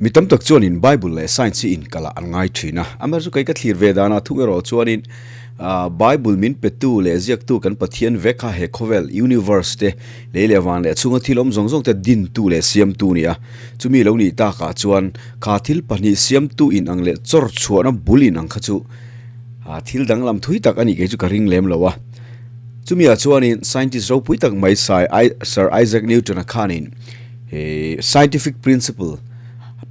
Mi tam tak chuanin Bible leh Science hi inkalh ah an ngai thin a, amaherawhchu kei ka thlir ve danah thung erawh chuanin Bible min petu leh ziaktu kan Pathian vek kha he khawvel, universe, te lei leh van leh chhunga thil awm zawng zawng te dintu leh siamtu ni a. Chumi lo nih takah chuan kha thil pahnih siamtu in ang leh chawr chhuahna bul in ang kha chu thil danglam thui tak a nih kei chu ka ring lem lo a. Chumi ah chuanin scientist ropui tak mai Sir Isaac Newton-a khanin He scientific principle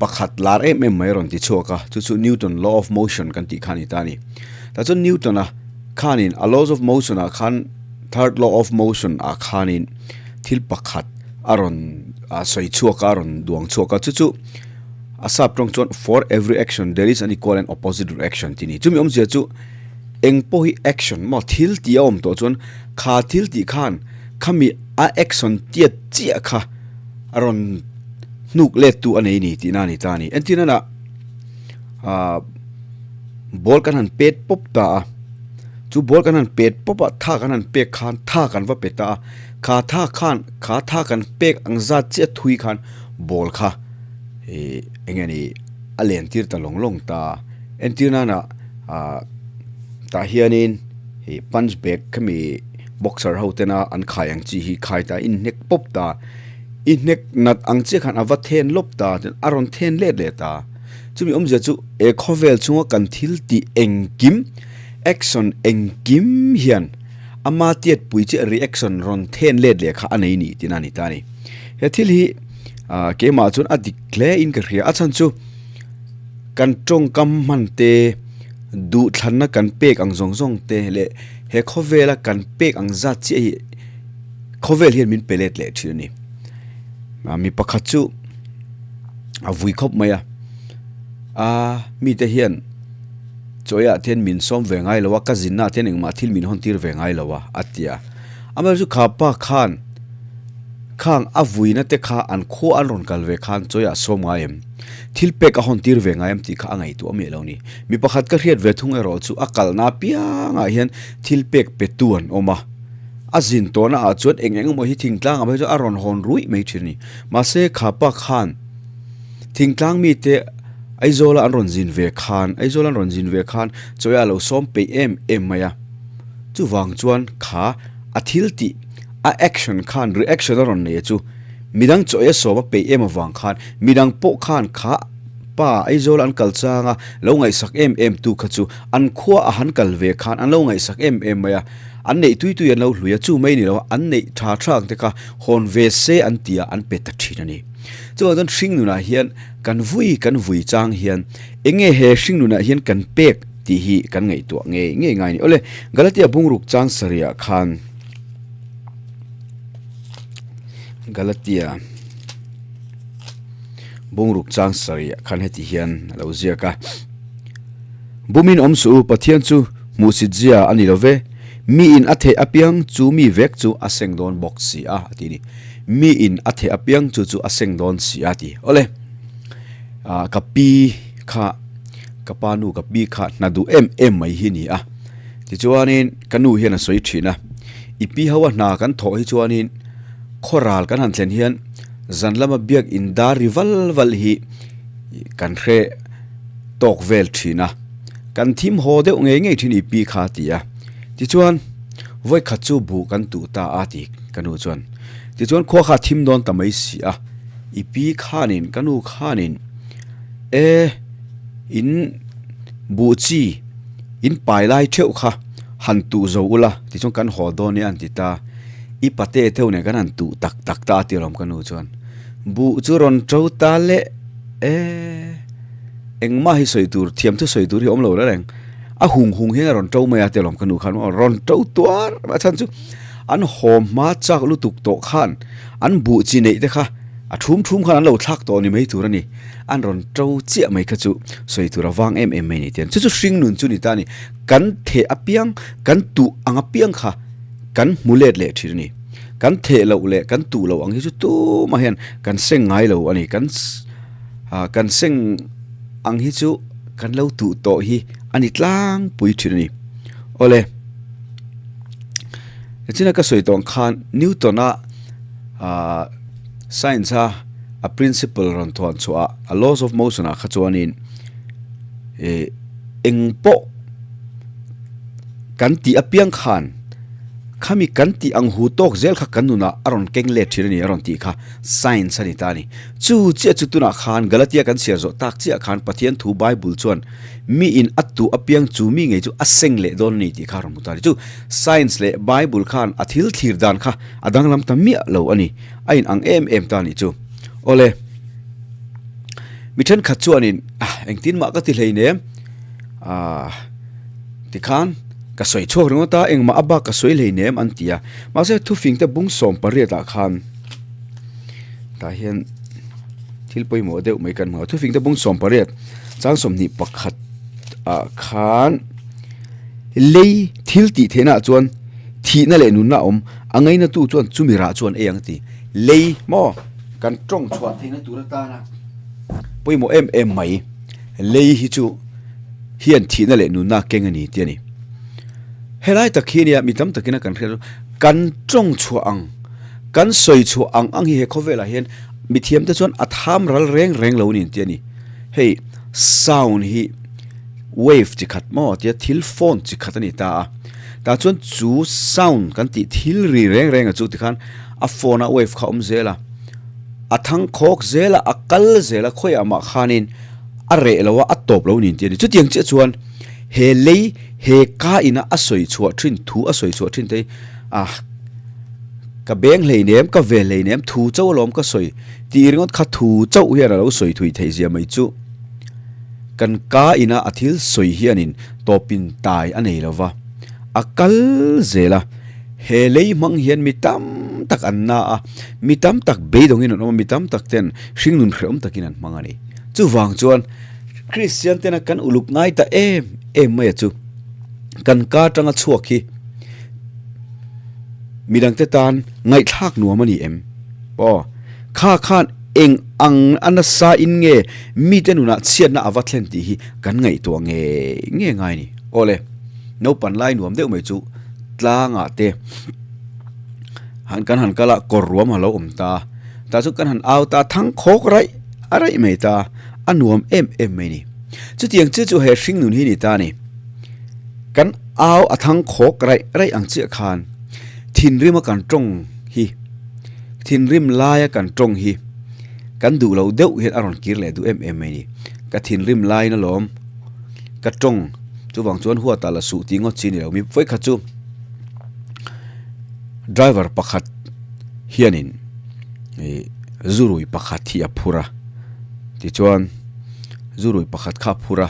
pakhat lar em em mai rawn ti chhuak a, chu chu Newton law of motion kan tih kha a ni ta a ni. Tah chuan Newton a khanin a laws of motion ah khan third law of motion ah khanin thil pakhat a rawn sawi chhuak a, a rawn duang chhuak a, chu chu a sap tawng chuan for every action there is an equal and opposite reaction tih a ni. Chumi awmzia chu eng pawh hi action maw thil tih a awm tawh chuan kha thil tih khan khami a action tiat chiah kha a rawn hnuk let tu a nei ni tihna a ni ta a ni. Entir nana ah ball kan han pet pawp ta a, chu ball kan han pet pawp a tha kan han pek khan tha kan va pe ta a, kha tha khan kha tha kan pek ang zat chiah thui khan ball kha ih eng nge ni a len tir ta lawng lawng ta a. Entir nana ah tah hianin ih punch bag khami Boxer ho tena an khai ang chi hi khai ta in hnek pawp ta, i hnek nat ang chiah khan a va then lawp ta chuan a rawn then let leh ta. Chumi awmzia chu he khawvel chunga kan thil tih engkim, action engkim hian ama tiat pui chiah reaction rawn then let leh kha a nei ni tihna a ni ta a ni. He thil hi keimah chuan a dik hle in ka hria, a chhan chu kan tawngkam hman te, duhthlanna kan pek ang zawng zawng te leh he khawvela kan pek ang zat chiah hi khawvel hian min pe let leh thin a ni. Mi pakhat chu a vui khawp mai a, a mite hian chawiah te hian min sawm ve ngai lo a, ka zinna ah te hian engmah thil min hawn tir ve ngai lo a, a ti a. Amaherawhchu kha pa khan khang a vuina te kha an khua an rawn kal ve khan chawiah sawm ngai em? Thil pek a hawn tir ve ngai em tih kha a ngaihtuah miah lo ni. Mi pakhat ka hriat ve thung erawh chu a kalna apiangah hian thil pek petu an awm a, a zin tawhna ah chuan eng eng emaw hi thingtlang ah phei chuan a rawn hawn ruih mai thin a ni. Mahse kha pa khan thingtlang mite Aizawla an rawn zin ve khan Aizawl an rawn zin ve khan chawiah a lo sawm peih em em mai a, chuvang chuan kha a thil tih a action khan reaction a rawn nei a chu midang chawi a sawm a peih em avang khan midang pawh khan kha Pa Aizawl an kal chang a, lo ngaihsak em em tu kha chu an khua a han kal ve khan an lo ngaihsak em em mai a, an neih tui tui an lo hlui a, chu mai ni lo an neih tha tha ang te kha hawn ve se an ti a, an pe ta thin a ni. Chuvang chuan hringnunah hian kan vui kan vui chang hian eng nge he hringnunah hian kan pek tih hi kan ngaihtuah ngei ngei ngai a ni. Awle, Galatia bungruk chang sarihah khan Galatia. Bungruk chang sarih ah khan heti hian a lo ziak a, Bumin awm suh u, Pathian chu hmuhsit zia a ni lo ve, mi in a theih apiang chu mi vek chu a seng dawn bawk si a, a ti a ni. Mi in a theih apiang chu chu a seng dawn si a, a ti. Awle, ah ka pi kha, ka pa nu ka pi kha hna duh em em mai hi ni a. Tichuanin ka nu hian a sawi thin a, I pi ho a hna kan thawh hi chuanin khawral kan han thlen hian Zan lama biak in dar ri val val hi kan hre tawk vel thin a, kan thim haw deuh ngei ngei thin i pi kha a ti a. Tichuan, vawi khat chu buh kan tuh ta a ti ka nu chuan. Tichuan khua kha a thim dawn ta mai si a, i pi khanin ka nu khanin e in buh chi in pai lai theuh kha han tuh zo ula tichuan kan haw dawn nia an ti ta. I pate theuh nen kan han tuh tak tak ta a ti alawm ka nu chuan. Buh chu rawn to ta le e engmah hi sawi tur thiam thu sawi tur hi awm lo reng reng a hung hung hian a rawn to mai a ti alawm ka nu khan rawn to tuar a chhan chu an haw hma chak lutuk tawh khan an buh chi neih te kha a thum thum khan an lo thlak tawh ni mai tur a ni an rawn to chiah mai kha chu sawi tur a vang em em mai ni tiang chu chu hring nun chu ni ta a ni kan theh apiang kan tuh ang apiang kha. Kan hmu let leh thin a ni. Kan theh loh leh kan tuh loh ang hi chu tumah hian kan seng ngai lo a ni. Kan kan seng ang hi chu kan lo tuh tawh hi a ni tlangpui thin a ni. Awle, nichina ka sawi tawh ang khan Newton-a science-a a principle rawn thuan chhuah a, a laws of motion ah kha chuanin ih eng pawh kan tih apiang khan khami kan tih ang hu tawk zel kha kan nunah a rawn keng let thin a ni a rawn tih kha science a ni ta a ni. Chu chiah chu tunah khan Galatia kan chhiar zawh tak chiah khan Pathian thu Bible chuan mi in a tuh apiang chu mi ngei chu a seng leh dawn a ni tih kha a rawn hmu ta a ni. Chu science leh Bible khan a thil thlir dan kha a danglam ta miah lo a ni. A in ang em em ta a nih chu. Awle, mi thenkhat chuanin ah engtin mah ka ti hleinem ah tikhan ka sawi chhuak ringawt a engmah a bak ka sawi hleinem an ti a. Mahse thufing te bung 18 ah khan tah hian thil pawimawh deuh mai kan hmu a. Thufing te bung 18 chang 21 ah khan lei thil tih theihna ah chuan thihna leh nunna a awm. A ngainatu chuan chumi rah chuan ei ang a ti. Lei maw kan tawng chhuah theihna tur atana pawimawh em em mai. Lei hi chu hian thihna leh nunna keng a ni tih a ni. Helai tak hi ania mi tam takin a kan hriat chu kan tawng chhuah ang, kan sawi chhuah ang ang hi he khawvelah hian mithiamte chuan a tham ral reng reng lo a ni tih a ni. Hei sound hi. Wave chi khat maw tia thil phone chi khat a ni ta a, tah chuan chu sound kan tih thil ri reng reng a chu tikhan a phone a wave kha a awm zel a, a thang khawk zel a, a kal zel a khawiah mah khanin a reh lo a, a tawp lo niin tih a ni. Chutiang chiah chuan he lei he ka ina a sawi chhuah thin thu a sawi chhuah thin te hi ah ka beng hleinem ka ve hleinem thu chauh alawm ka sawi tih ringawt kha thu chauh hian a lo sawi thui theih zia mai chu. Kan ka ina a thil sawi hianin tawpin tai a nei lo va, a kal zel a. He lei hmang hian mi tam tak an na a, mi tam tak beidawngin an awm a, mi tam tak ten hringnun hrehawm takin an hmang a ni. Chuvang chuan Kristian tena kan uluk ngai ta em em mai a chu kan ka atanga chhuak hi midangte tan ngaihthlak nuam a ni em? Aw, kha khan eng ang a nasa in nge mite nunah chhiatna a va thlen tih hi kan ngaihtuah nge nge ngai ni. Awle, naupan lai nuam deuh mai chu tlangah te han kan han kal a, kawr ruam a lo awm ta a, tah chuan kan han au ta a, thang khawk raih a raih mai ta a, a nuam em em mai ni. Chutiang chiah chu he hring nun hi ni ta a ni. Kan au a thang khawk raih raih ang chiah khan thinrima kan tawng hi. Thinrim laia kan tawng hi kan duh loh deuh hian a rawn kir leh duh em em mai ni. Ka thinrim laiin alawm ka tawng chuvang chuan huatah la suh tih ngawt chi ni lo. Mi vawikhat chu driver pakhat hianin ih zurui pakhat hi a phur a, tichuan zurui pakhat kha a phur a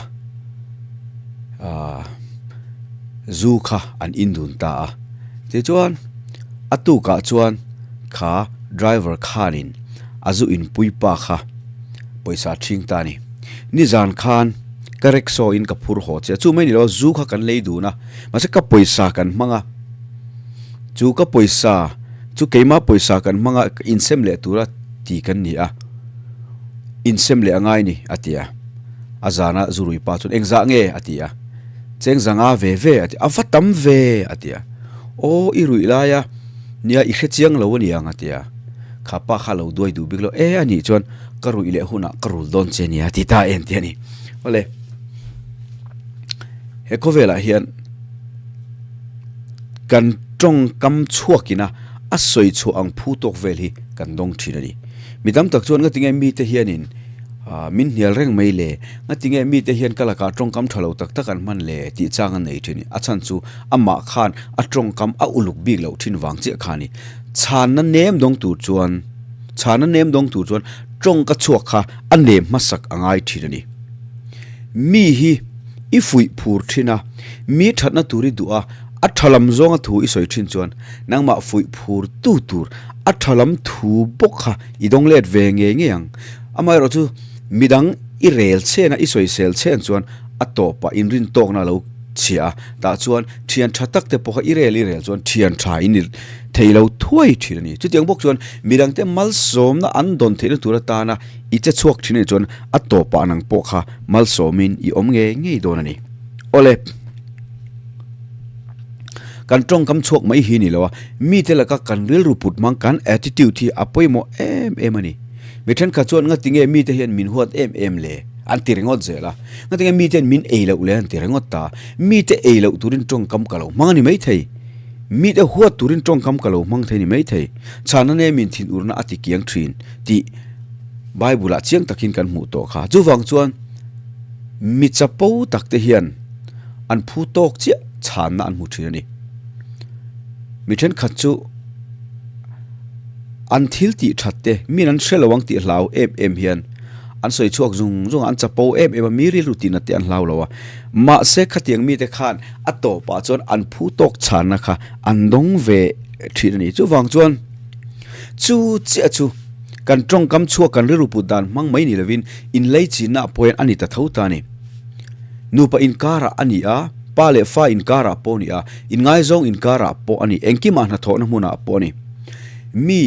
aaa zu kha an in dun ta a, tichuan. A tukah chuan kha driver khanin a zu inpui pa kha pawisa ṭhing ta a ni. Nizan khan ka rickshaw in ka phur haw che a, chu mai ni lo zu kha kan lei dun a, mahse ka pawisa kan hmang a, chu ka pawisa chu keima pawisa kan hmang a insem leh tura ti kan ni a, insem leh a ngai ni a ti a, a zana zurui pa chuan engzah nge a ti a, cheng zanga ve ve a ti a, a va tam ve a ti a. Aw i ruih lai a, nia i hre chiang lo a niang a ti a. Kha pa kha lo duai duh bik lo, e a nih chuan ka ruih leh hunah ka rul dawn che nia ti ta en ti a ni. Awle, he khawvelah hian kan tawngkam chhuakina a sawi chhuah ang phu tawk vel hi kan dawng thin a ni. Mi tam tak chuan ngatinge mite hianin Min hnial reng mai le, ngatinge mite hian ka lakah tawngkam tha lo tak tak an hman le tih chang a nei thin. A chhan chu amah khan a tawngkam a uluk bik loh thin vang chiah kha a ni. Chhanna nem dawng tur chuan chhanna nem dawng tur chuan tawngka chhuak kha a nem hmasak a ngai thin a ni. Mi hi i fuih phur thin a, mi thatna tur i duh a, a tha lam zawnga thu i sawi thin chuan nangmah fuih phur tu tur a tha lam thu bawk kha i dawng let ve ngei ngei ang. Amaherawh chu midang i rel chhen a, i sawisel chhen chuan a tawpah inrin tawkna a lo chhia a, tah chuan thian tha tak te pawh kha i rel i rel chuan thian tha i ni thei lo thuai thin a ni. Chutiang bawk chuan midangte malsawmna an dawn theihna tur atana i che chhuak thin a nih chuan a tawpah nang pawh kha malsawmin i awm ngei ngei dawn a ni. Awle. Kan tawngkam chhuak mai hi ni lo a, mite laka kan rilru put hmang kan attitude hi a pawimawh em em a ni. Mi thenkhat chuan ngatinge mite hian min huat em em le? an ti ringawt zel a. Ngatinge mite hian min ei loh le? an ti ringawt ta. Mite ei loh turin tawngkam ka lo hmang a ni maithei. Mite huat turin tawngkam ka lo hmang thei a ni maithei. Chhana nemin thinurna a ti kiang thin tih Bible-ah chiang takin kan hmuh tawh kha. Chuvang chuan mi chapo tak te hian an phu tawk chiah chhanna an hmu thin a ni. Mi thenkhat chu an thil tih that te min an hre lo ang tih hlau em em hian an sawi chhuak zung zung a, an chapo em em a, mi rilru tihna te an hlau lo a. Mahse khatiang mite khan a tawpah chuan an phu tawk chhanna kha an dawng ve thin a ni. Chuvang chuan chu chiah chu kan tawngkam chhuak kan rilru put dan hmang mai ni lovin inleichinna ah pawh hian a ni ta tho ta a ni. Nupa inkarah a ni a, pa leh fa inkarah pawh a ni a, inngaizawng inkarah pawh a ni, engkimah hnathawhna hmunah pawh a ni. Mi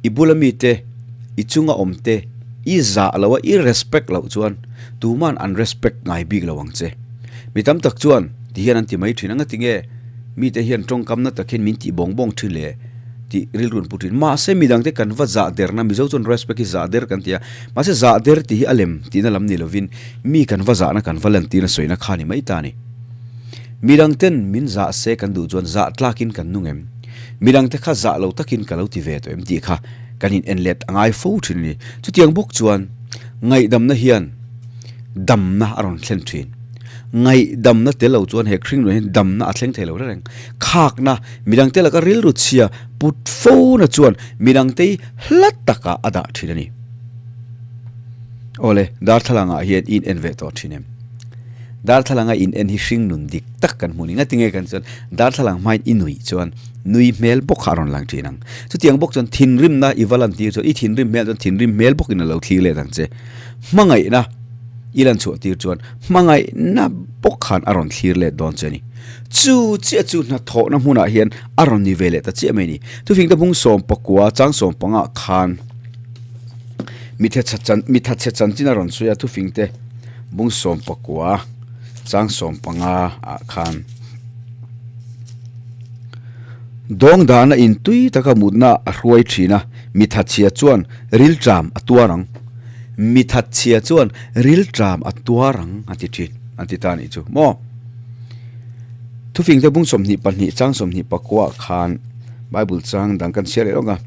i bula mite, i chunga awmte i zah lo a, i respect loh chuan tuman an respect ngai bik lo ang che. Mi tam tak chuan ti hian an ti mai thin a, ngatinge mite hian tawngkamna tak hian min tih bawng bawng thin le tih rilru an pu thin. Mahse midangte kan va zah derna, Mizo chuan respect hi zah der kan ti a, mahse zah der tih hi a lem tihna lam ni lovin mi kan va zahna kan va lantirna sawina kha ni mai ta a ni. Midangten min zah se kan duh chuan zah tlakin kan nung em? Midangte kha zah lo takin ka lo ti ve tawh em tih kha kan in en let a ngai fo thin a ni. Chutiang bawk chuan ngaihdamna hian damna a rawn thlen thin. Ngaihdamna tel lo chuan he hring luah hian damna a thleng thei lo reng. Khakna, midangte laka rilru chhia put fona chuan midangte hi hla takah a dah thin a ni. Awle, darthlalangah hian i in en ve tawh thin em? Darthlalanga in en hi hring nun dik tak kan hmu ni. Ngatinge kan chuan darthlalang hmain i nuih chuan nui hmel bawk kha a rawn lang thin ang. Chutiang bawk chuan thinrimna i va lantir chuan i thinrim hmel chuan thinrim hmel bawkin a lo thlir let ang che. Hmangaihna i lan chhuah tir chuan hmangaihna bawk khan a rawn thlir let dawn che a ni. Chu chiah chu hnathawhna hmunah hian a rawn ni ve leh ta chiah mai a ni. Thufingte bung sawmpakua chang sawmpangah khan Mithatchhe chanchin a rawn sawi a, thufingte bung sawmpakua chang sawmpanga ah khan dawng dana in tui taka mutna a hruai thin a, mithatchhia chuan rilṭam a tuar ang, mithatchhia chuan rilṭam a tuar ang a ti thin an ti ta a nih chu maw. Thufingte bung 22 chang 24 ah khan Bible chang dang kan chhiar leh lawk a,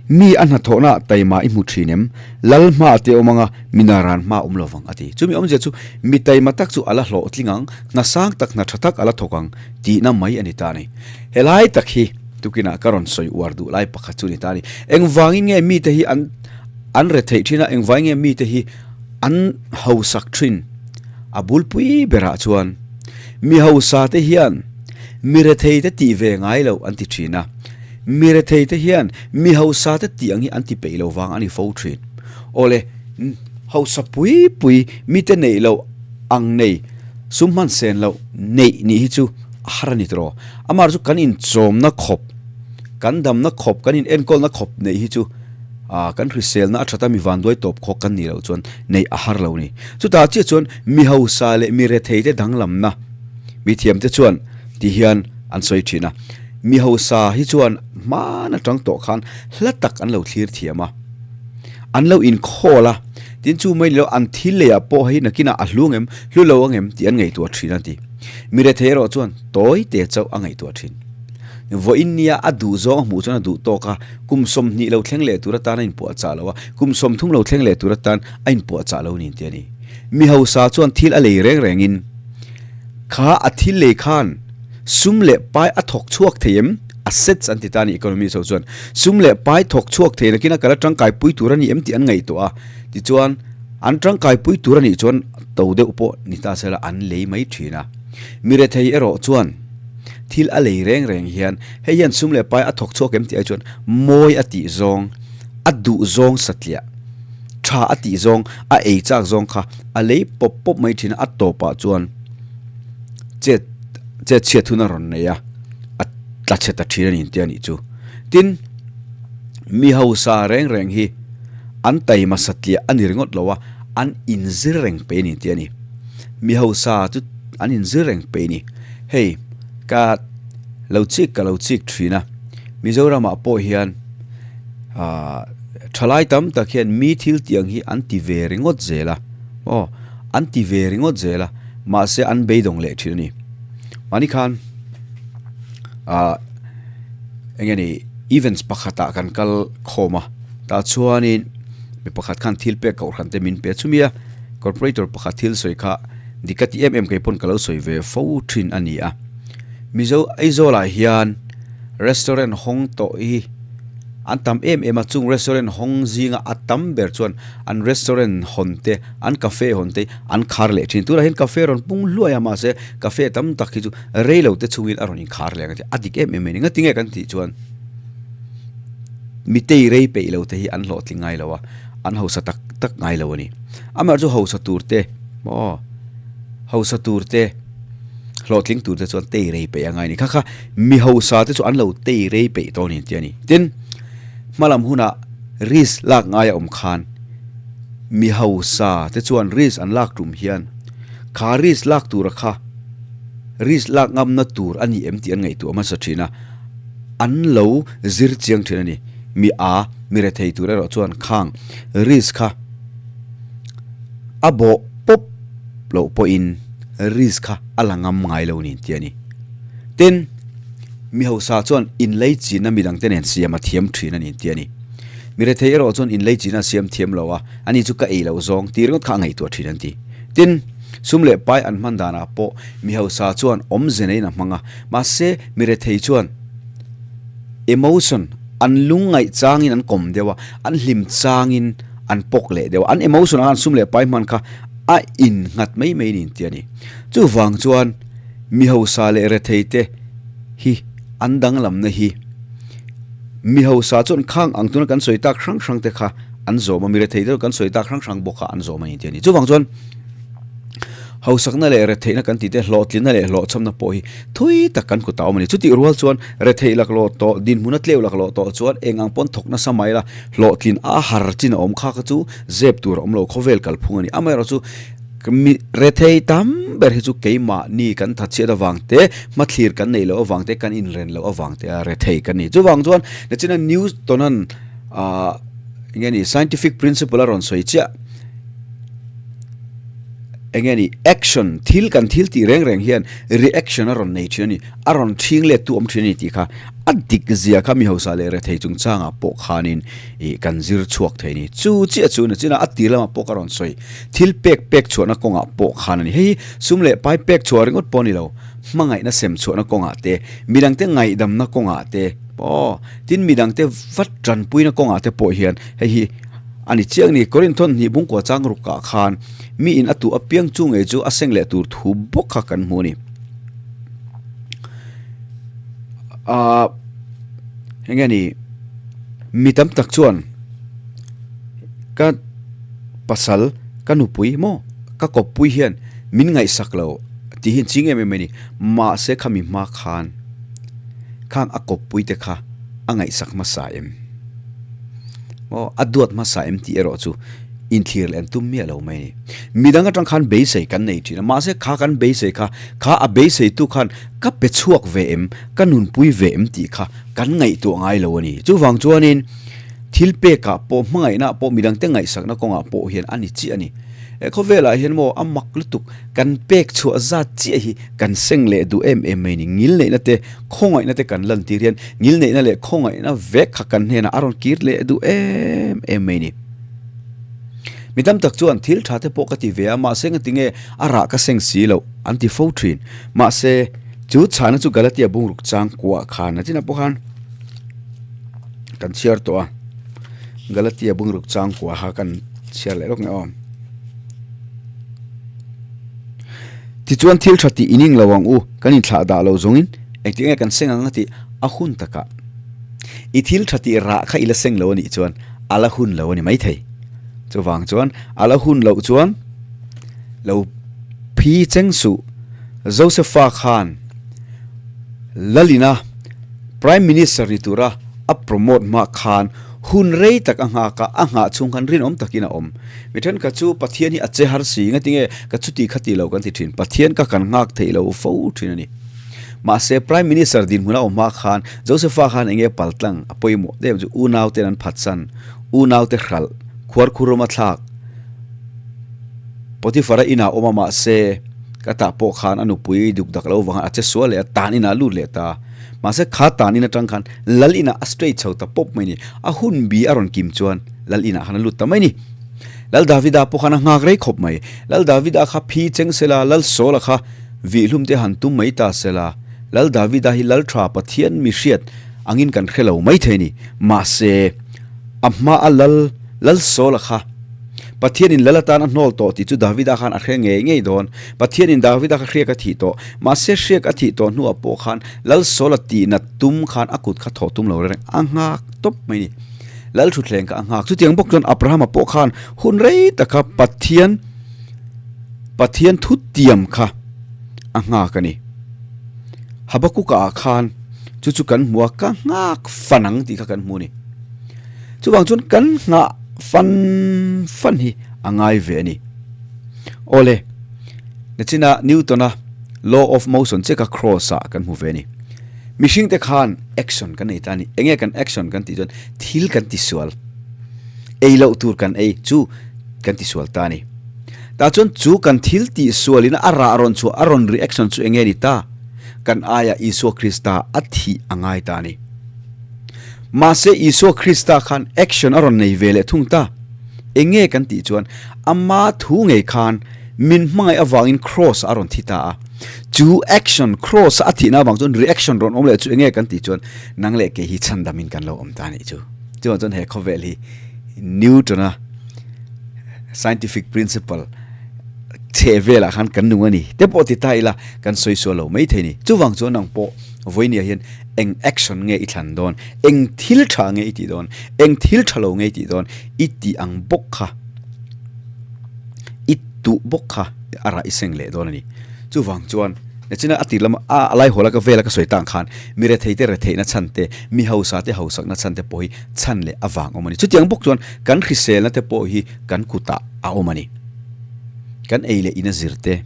Mi a hnathawhna taima i hmu thin em? Lal hma te awm anga mi naran hma awm lo vang a ti. Chumi awmzia chu mi taima tak chu a la hlawhtling ang, hna sang tak hna tha tak a la thawk ang tihna mai a ni ta a ni. Helai tak hi tukinah ka rawn sawi uar duh lai pakhat chu a ni ta a ni. Engvangin nge mite hi an an retheih thin a, engvangin nge mite hi an hausak thin? A bulpui berah chuan mi hausa te hian mi rethei te tih ve ngai loh an ti thin a. Mi rethei te hian mi hausa te tih ang hi an ti peih lo vang a ni fo thin. Awle, hausa pui pui mite neih loh ang nei, sum hman sen loh neih nih hi chu a har a ni tawh. Amah chu kan inchawmna khawp, kan damna khawp, kan inenkawlna khawp neih hi chu kan hriselna a that a, mi vanduai tawp khawk kan nih loh chuan neih a har lo a ni. Chutah chiah chuan mi hausa leh mi rethei te danglamna mithiamte chuan ti hian an sawi thin a. Mi hausa hi chuan hman atang tawh khan hla tak an lo thlir thiam a, an lo inkhawl a, tin chu mai ni lo an thil leiah pawh hei nakinah a hlu angem, hlu lo angem tih an ngaihtuah thin a ti. Mi rethei erawh chuan tawi te chauh a ngaihtuah thin. Vawiin nia a duh zawng a hmuh chuan a duh tawk a, kum 20 lo thleng leh tur atan a inpuahchah lo a, kum 30 lo thleng leh tur atan a inpuahchah lo niin ti a ni. Mi hausa chuan thil a lei reng rengin kha a thil lei khan, Sum leh pai a thawk chhuak thei em? Assets an ti ta a ni economist ho chuan. Sum leh pai thawk chhuak thei nakin a kal a tangkai pui tur a ni em tih an ngaihtuah a. Tichuan, an tangkai pui tur a nih chuan to deuh pawh ni ta sela an lei mai thin a. Mi rethei erawh chuan thil a lei reng reng hian hei hian sum leh pai a thawk chhuak em tih ai chuan mawi a tih zawng, a duh zawng satliah, tha a tih zawng, a ei chak zawng kha a lei pawp pawp mai thin a, a tawpah chuan chet chet chhiat hun a rawn nei a, a tla chhe ta thin a ni tih a nih chu. Tin, mi hausa reng reng hi an taima satliah a ni ringawt lo a, an inzir reng pei a ni tih a ni. Mi hausa chu an inzir reng pei a ni. Hei, ka lo chik ka lo chik thin a, Mizoramah pawh hian aah. Thalai tam tak hian mi thil tiang hi an ti ve ringawt zel a, aw, an ti ve ringawt zel a, mahse an beidawng leh thin a ni. Mahni khan ah eng nge ni events pakhatah kan kal khawm a, tah chuanin mi pakhat khan thil pek kohhran te min pe a, chumi a corporator pakhat thil sawi kha dik ka ti em em keipawn ka lo sawi ve fo thin a ni a. Mizo Aizawlah hian restaurant hawng tawh hi an tam em em a, chung restaurant hawng zinga a tam ber chuan an restaurant hawn te, an cafe hawn te an khar leh thin. Tunah hian cafe rawn pung hluai a, mahse cafe tam tak hi chu rei lo te chungin a rawn inkhar leh ang a ti. A dik em em mai ni. Ngatinge kan tih chuan mitei rei peih lo te hi an hlawhtling ngai lo a, an hausa tak tak ngai lo a ni. Amaherawhchu hausa tur te maw hausa tur te. Hlawhtling tur te chuan tei rei peih a ngai a ni. Kha kha mi hausa te chu an lo tei rei peih tawh a ni tih a ni. Tin, hmalam hunah risk lak ngai a awm khan mi hausa te chuan risk an lak tum hian kha risk lak tura kha risk lak ngamna tur a ni em tih an ngaihtuah hmasa thin a, an lo zir chiang thin a ni. Mi a, mi rethei tur erawh chuan khang risk kha a bawh pawp loh pawhin risk kha a la ngam ngai lo niin tih a ni. Tin, mi hausa chuan inlei chinna midangte nen siam a thiam thin a ni tih a ni. Mi rethei erawh chuan inlei chinna a siam thiam lo a, ani chu ka ei loh zawng tih ringawt kha a ngaihtuah thin an ti. Tin, sum leh pai an hman danah pawh mi hausa chuan awmze neiin a hmang a, mahse mi rethei chuan emotion an lungngaih changin an kawm deuh a, an hlim changin an pawk leh deuh a, an emotion ah khan sum leh pai hman kha a innghat mai mai niin tih a ni. Chuvang chuan mi hausa leh rethei te hi an danglamna hi mi hausa chuan khang ang tuna kan sawi tak hrang hrang te kha an zawm a, mi rethei te kan sawi tak hrang hrang bawk kha an zawm a ni tih a ni. Chuvang chuan hausakna leh retheihna kan tih te hlawhtlinna leh hlawhchhamna pawh hi thui tak kan kut a awm a ni. Chutih rual chuan retheih laklawh tawh, dinhmuna tleu laklawh tawh chuan eng ang pawn thawk nasa mai la, hlawhtlin a har chin a awm kha kha chu zep tur a awm lo, khawvel kalphung a ni. Amaherawhchu mi rethei tam ber hi chu keimahni kan thatchhiat avang te, hmathlir kan neih loh avang te, kan inren loh avang te a rethei kan ni. Chuvang chuan nachina Newton-a'n ah eng nge ni scientific principle a rawn sawi chiah eng nge ni action thil kan thil tih reng reng hian reaction a rawn nei thin a ni, a rawn ṭhing let tu awm thin a ni tih kha A dik zia kha mi hausa leh rethei chungchangah pawh khanin ih kan zir chhuak thei a ni. Chu chiah chu na chinah a tir lamah pawh ka rawn sawi. Thil pek pek chhuahna kawngah pawh khan a ni. Hei hi sum leh pai pek chhuah ringawt pawh a ni lo. Hmangaihna sem chhuahna kawngah te, midangte ngaihdamna kawngah te, aw, tin midangte va tanpuina kawngah te pawh hian hei hi a ni chiang a ni. Korinthon hnih bungkua chang rukah khan mi in a tuh apiang chu ngei chu a seng leh tur thu bawk kha kan hmu a ni. Ahh eng nge ni mi tam tak chuan ka pasal ka nupui maw ka kawppui hian min ngaihsak lo tih hi an ching em em mai a ni mahse khami hma khan khang a kawppui te kha a ngaihsak hmasa em maw a duat hmasa em tih erawh chu inthlir leh an tum miah lo mai a ni. Midang atang khan beisei kan nei thin a, mahse kha kan beisei kha, kha a beiseitu khan ka pe chhuak ve em, ka nunpui ve em tih kha kan ngaihtuah ngai lo a ni. Chuvang chuanin thil pekah pawh, hmangaihnaah pawh, midangte ngaihsakna kawngah pawh hian a ni chiah a ni. He khawvelah hian maw a mak lutuk, kan pek chhuah zat chiah hi kan seng leh duh em em mai a ni. Ngilneihna te, khawngaihna te kan lantir hian ngilneihna leh khawngaihna vek kha kan hnenah a rawn kir leh duh em em mai a ni. Mi tam tak chuan thil tha te pawh ka ti ve a, mahse ngatinge a rah ka seng si loh an ti fo thin. Mahse, chu chhana chu Galatia bungruk chang kuah khan a chinah pawh khan kan chhiar tawh a, Galatia bungruk chang kuah kha kan chhiar leh lawk nge aw. Tichuan thil tha tih ining lo ang u, kan inthlah dah lo zawngin engtik nge kan seng ang a tih a hun takah i thil tha tih rah kha i la seng lo a nih chuan a la hun lo a ni maithei. Chuvang chuan a la hun loh chuan lo phi cheng suh. Josepha khan Lalina Prime Minister ni tura a promote hma khan hun rei tak a nghak a, a nghah chhung khan rinawm takin a awm. Mi thenkhat chu Pathian hi a che har si, ngatinge ka chuti kha ti lo kan ti thin. Pathian ka kan nghak theih lo fo thin a ni. Mahse Prime Minister dinhmun a awm hma khan Josepha khan enge paltlang a pawimawh deuh chu unau ten an phatsan. Unaute hralh, khuarkhurum a thlak. Potifara inah awm a mahse, ka tah pawh khan a nupui duk dak lo vanga a che sual leh a, tan inah a lut leh ta. Mahse kha tan in atang khan lal inah a straight chho ta pawp mai ni. A hun bi a rawn kim chuan lal inah khan a lut ta mai ni. Lal Davida pawh khan a nghak rei khawp mai. Lal Davida kha phi cheng sela, Lal Saula kha vihlum te han tum mai ta sela. Lal Davida hi Lal tha Pathian mi hriat angin kan hre lo mai thei ni. Mahse a hma a Lal Lal Saula kha Pathianin lal atan a hnawl tawh tih chu Davida khan a hre ngei ngei dawn. Pathianin Davida kha hriak a thih tawh. Mahse hriak a thih tawh hnuah pawh khan Lal Saula tihna tum khan a kut kha thawh tum lo reng a nghak tawp mai ni. Lal thutthleng kha a nghak. Chutiang bawk chuan Abrahama pawh khan hun rei taka Pathian Pathian thutiam kha a nghak a ni. Habakuka ah khan chu chu kan hmu a, ka nghak fan ang tih kha kan hmu a ni. Chuvang chuan kan nghah fan fan hi a ngai ve a ni. Awle, nachina Newton-a law of motion che kha cross ah kan hmu ve a ni. Mihring te khan action kan nei ta a ni. Enge kan action kan tih chuan thil kan tisual, ei loh tur kan ei chu kan tisual ta a ni. Tah chuan chu kan thil tihsualin a rah rawn chhuah, a rawn reaction chu enge ni ta? Kan aiah Isua Krista a thih a ngai ta a ni. Mahse Isua Krista khan action a rawn nei ve leh thung ta. Eng nge kan tih chuan ama thu ngei khan min hmangaih avangin cross a rawn thi ta a. Chu action cross a thihna avang chuan reaction rawn awm leh chu eng nge kan tih chuan nang leh kei hi chhandamin kan lo awm ta anih chu. Chuvang chuan he khawvel hi Newton-a scientific principle chhe velah khan kan nung a ni te pawh ti ta ila kan sawi sual lo maithei a ni. Chuvang chuan nang pawh Vawinia hian eng action nge i thlan dawn, eng thil tha nge i tih dawn, eng thil tha lo nge i tih dawn, i tih ang bawk kha, i tuh bawk kha a rah i seng leh dawn a ni. Chuvang chuan nichina a tir lama a laihawl a ka vela ka sawi tang khan mi rethei te retheihna chhan te, mi hausa te hausakna chhan te pawh hi chhan leh avang awm a ni. Chutiang bawk chuan kan hriselna te pawh hi kan kutah a awm a ni. Kan ei leh in a zir te,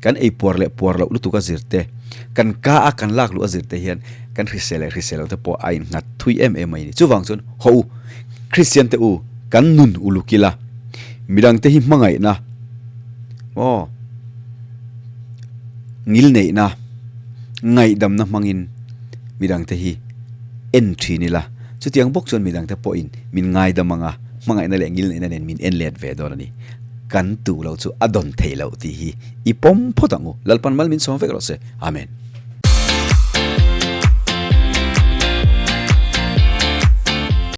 kan ei puar leh puar loh lutuk a zir te, Kan ka a kan lak luh a zir te hian kan hrisel leh hrisel lo te pawh a innghat thui em em mai a ni. Chuvang chuan haw u, Kristian te u, kan nun uluk ila, midang te hi hmangaihna, aw, ngilneihna, ngaihdamna hmangin midang te hi en thin ila. Chutiang bawk chuan midang te pawhin min ngaidam anga hmangaihna leh ngilneihna nen min en let ve dawn a ni. Kan tuh loh chu a dawn theih loh tih hi i pawm phawt ang u. Lalpan mal min sawm vek rawh se. Amen.